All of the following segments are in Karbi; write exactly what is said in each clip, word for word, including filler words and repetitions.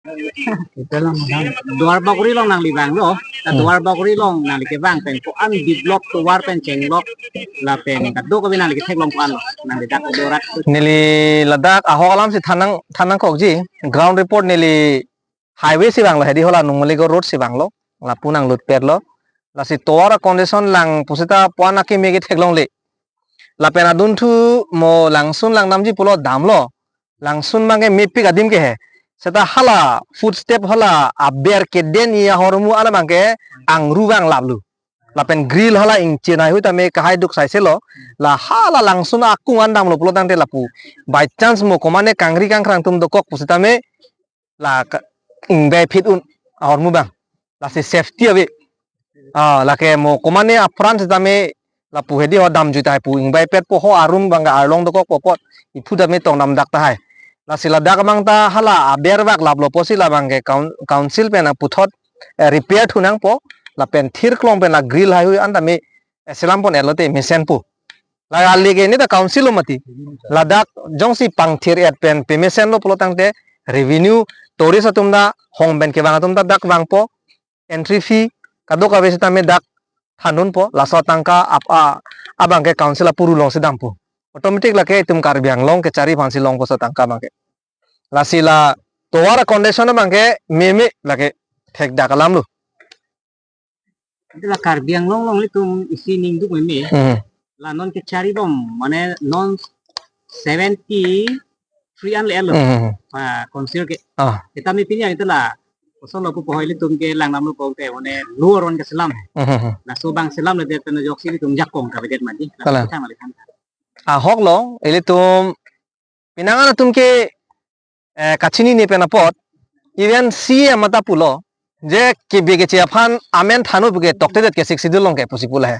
Duar Bagori along nangli vanglo, ta Hmm. Duar Bagori along nangli kevang pen ko-an develop tovar pen chenglok lapen kadokave nangli ketheklong ko-an lo, nangli dak dorat. Neli ladak ahok alam si than nang, than nangkokji, ground report neli highway si vanglo, hedi hala Numaligarh road si vanglo, lapu nanglut perlo. Lasi tovar a-condition lang pusita puan akeme ketheklongle. Lapen adunthu mo langsun langdamji pulo damlo. Langsun abangke mepik adim ke he. Seta hala footstep hala aber keden i ahormu an abangke angru vang laplo. Lapen grill hala ingchenai hui tame kahai duk saiselo. La hala langsun akung an damlo pulo tangte lapu by chance mo komane kangri kangkrang atum dokok pusitame la ka-, ingvai phit un ahormu abang. Lasi safety ave. Ah, lake mo komane apran sitame lapu hedi ho damjui tahai pu ingvai petpo, ho arum abang arlong dokokpo apot iphu tame tong damdak tahai. Lasi ladak abang ta hala aber vak laplo pusi labangke coun-, council pen aputhot, eh, repair thu nangpo, lapen thirklong pen la grill haihui an tame, eh, selam pon-etlo te mesenpo. La ale ke neta council lo mati. Ladak jongsi pangthir-et pen pemesenlo pulo tangte revenue, tourist atum ta, hong pen kevang atum ta dak vangpo, entry fee kadokave sitame dak thandunpo, laso atangka ap-, a, abangke council apuru alongsi dampo. Automatic lake itum Karbi Anglong kechari aphansi longpo laso atangka abangke. Lasi la tovar a-condition abangke meme lake thekdak alamlo. Ante la Karbi Anglong along ilitum isi ningduk meme. Hmm. La non kechari bom, mane non seventy-three an le-etlo. Hmm. Pa council ke. Ah. Sitame pini ante la kosonlo pu pohoi ilitum ke langdamlo pute mane lo aron keselam. Hmm. Laso abang selamledet pen ajoksi ilitum ajakong kavedet mati. Kalang. Ahoklo, ilitum pinangan atum ke, eh, kachinine pen apot, even C M ata pulo, je kebe keche aphan amen thanu puke toktedet ke Sixth Schedule along ke pusi pu lahei.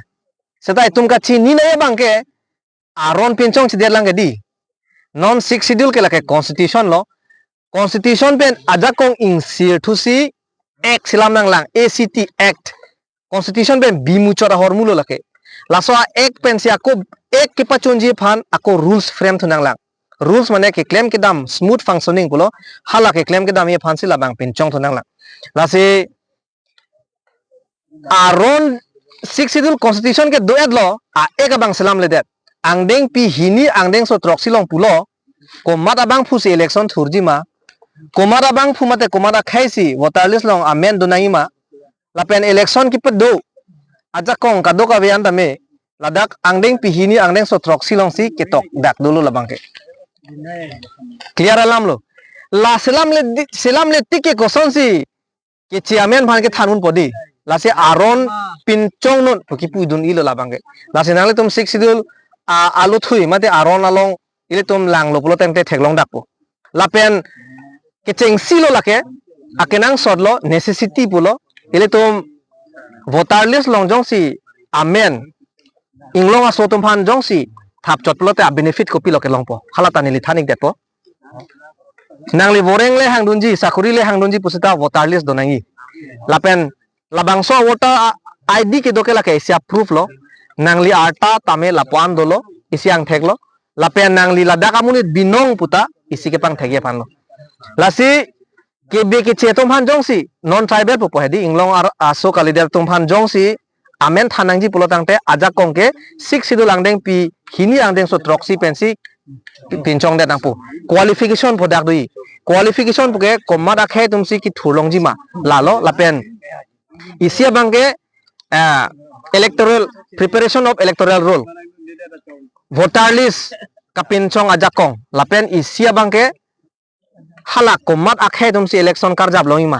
Seta itum kachinine abangke aron pinchong chidet lang ke di. Non Sixth Schedule ke lake constitution lo. Constitution pen ajakong ingsir thusi act selam nanglang, A C T Act. Constitution pen bimuchot ahormulo lake. Laso a-act pensi ako act kepachunji aphan ako rules frame thu nanglang. Rules mane keklem kedam smooth functioning pulo, hala keklem kedamji aphansi labang pinchong thu nanglang. Lasi aron Sixth Schedule constitution ke do-etlo, a-act abang selamledet. Angdengpi hini angdengso throksi along pulo, komat abangphusi election thurji ma, komat abangphu mate komat akhei si voter list along amen do nangji ma, lapen election kedo ajakong kadokave an tame ladak angdengpi hini angdengso throksi alongsi ketokdak dolo labangke. Clear alamlo. La selamle di-, selamle tik ke kosonsi keche amen aphan kethan unpo di. Lasi aron pinchong non pu kipu dun-ilo labangke. Lasi nanglitum Sixth Schedule a, alothui mate aron along ilitum langlo pulo tangte theklongdakpo. Lapen kechengsilo lake, akenangsotlo, necessity pulo, ilitum voter list along jongsi amen inglong aso atum aphan jongsi thapchot pulote a-benefit kopilo kelongpo. Hala ta neli than-ikdetpo. Nangli boreng le hangdunji, sakori le hangdunji pusita voter list do nangji. Lapen labangso voter a-, I D kedo ke lake isi a-proof lo. Nangli arta tame lapu-an dolo, isi angthek lo. Lapen nangli ladak amonit binong puta isi kepangthekji aphan lo. Lasi kebe keche atum aphan jongsi, non tribal pupo hedi, inglong ar-, aso kalidet atum aphan jongsi amen than nangji pulo tangte ajakong ke Sixth Schedule angdengpi hini angdengso throksi pensi pi-, pinchongdet nangpo. Qualification pu dak do-i. Qualification puke komat akhei atumsi kethurlongji ma, lalo lapen isi abangke, eh, electoral, preparation of electoral roll, voter list kapinchong ajakong, lapen isi abangke hala komat akhei atumsi election karjap longji ma,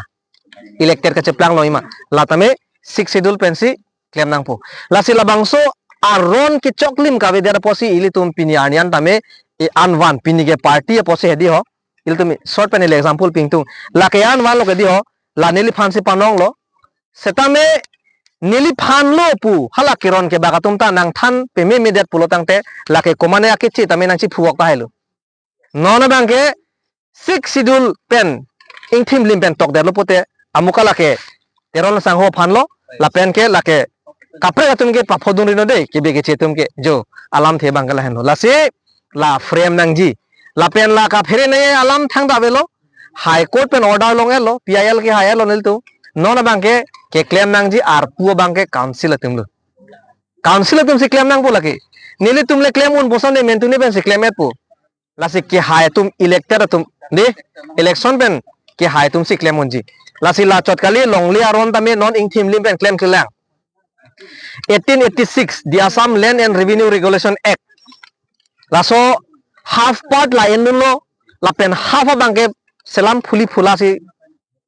elected kacheplang longji ma, la tame Sixth Schedule pensi klem nangpo. Lasi labangso aron kechoklim kavedet apotsi ilitum pini arni an tame e an van pini ke party apotsi hedi ho. Ilitum short pen ili example pingtung. Lake an vanlo ke di ho. La neliphansi panonglo. Setame neliphanlo pu hala keron kebak atum ta nangthan pememedet pulo tangte lake komane akeche tame nangchiphu-ok tahailo. Non abangke Sixth Schedule pen ingthimlim pen tokdetlo pute amuka lake Teron Sangho aphanlo, lapen ke lake kaprek atum ke paphodun rino de, kebe keche atum ke jo alamthe abangke lahenlo. Lasi la frame nangji. Lapen la kaphere nangji alam thangta avelo. High Court pen order long-etlo, P I L kehai-etlo nelitum. Non abangke keklem nangji arpu abangke council atumlo. Council atumsi klem nangpo lake. Nelitum le klem unpo, sone mentune pensi klem-etpo. Lasi kehai atum, elected atum, de, election pen kehai atumsi klem unji. Lasi la chot kali, longle aron tame non ingthim lim pen klemklelang. Eighteen eighty-six, the Assam Land and Revenue Regulation Act. Laso half part la endunlo, lapen half abangke selam phuli phula si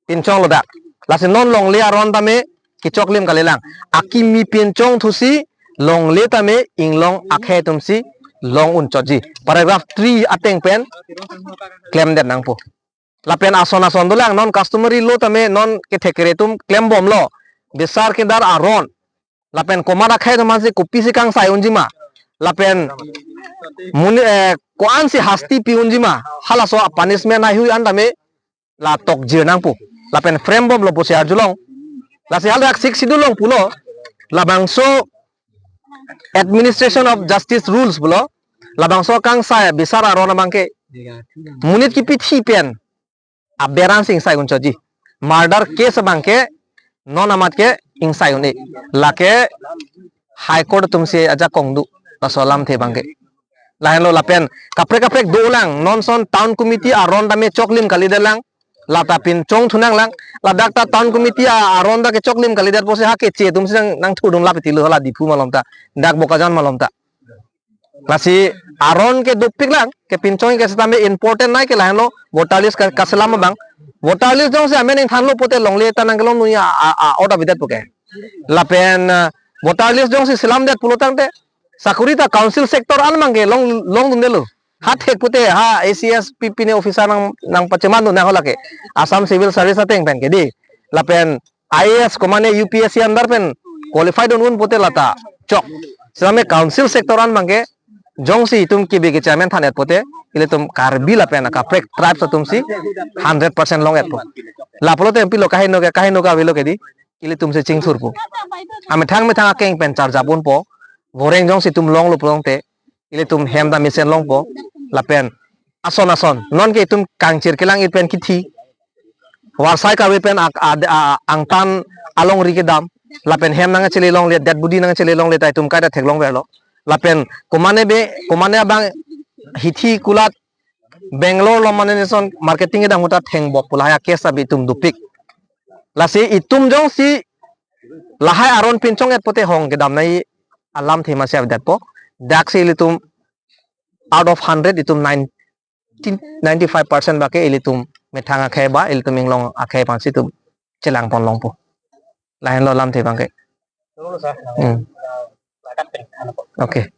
pinchonglo dak. Lasi non longle aron tame kechoklim kalilang. Akimi pinchongthusi longle tame inglong akhei atumsi long unchotji. Paragraph three ateng pen klemdet nangpo. Lapen ason ason dolang, non customary law tame non kethek kere atum klembomlo. Bisar kedar aron. Lapen komat akhei atum aphansi kopisi kangsai unjima. Lapen muni, eh, ko-ansi hasti pi unjima. Halaso a-punishment haihui an tame la tokjir nangpo. Lapen frame bomlo pusi arjulong. Lasi haladak Sixth Schedule along pulo. Labangso administration of justice rules pulo. Labangso kangsai bisar aron abangke monit kipithi pen aber ansi ingsai unchotji. Murder case abangke non amat ke ingsai un-e. Lake High Court atumsi ajakong do. Laso alamthe abangke. Lahenlo lapen kaprek kaprek dolang. Non ason town committee aron tame choklim kalidelang. Lata pinchongthunanglang. Ladak ta town committee a-, aron ta kechoklim kalidet pusi ha keche atumsi nang, nangthudun lapu tilo, hala Diphu malom ta, dak Bokajan malom ta. Lasi aron ke dopiklang, kepinchong ke setame important nai ke lahenlo voter list ka, kaselam abang. Voter list jongsi amen ingthanlo pote longle ta nangkelong nui a, a, a, order bidet puke. Lapen, eh, voter list jongsi selamdet pulo tangte, sakuri ta council sector an abangke long, longdundelo. Ha thek pote ha A C S P P ne officer nang, nangpachemandun nang holake. Assam Civil Service ateng pen ke di. Lapen I A S komane U P S C under pen qualified un-un pote lata chok. Setame council sector an abangke jongsi itum kibi ke chairman than-et pote, ilitum Karbi lapen kaprek tribes atumsi hundred percent long-etpo. Lapulote pilo kaheno ke, kaheno ke avelo ke di, ilitumsi chingthurpo. Amethang methang akeng pen charjap unpo. Voreng jongsi itum longlo pulote, ilitum hem ta mesen longpo. Lapen ason ason non ke itum kangchir kelang-it pen kithi. Varsai kave pen ak-, ad-, a-, angtan alongri kedam. Lapen hem nangchele longle, dead body nangchele longle ta itum kaita theklongverlo. Lapen komane be, komane abang hithi kulat Bangalore lo mane nison marketing kedam ahut ta thengbok pu lahai a-case abi itum dopik. Lasi itum jongsi lahai aron pinchong-et pote hong kedam nai alamthe masi avedetpo. Daksi ilitum out of hundred itum nineteen, ninety-five percent abangke ilitum methang akhei ba ilitum inglong akhei aphansi itum chelangpon longpo. Lahenlo alamthe abangke. Hmm. Okay.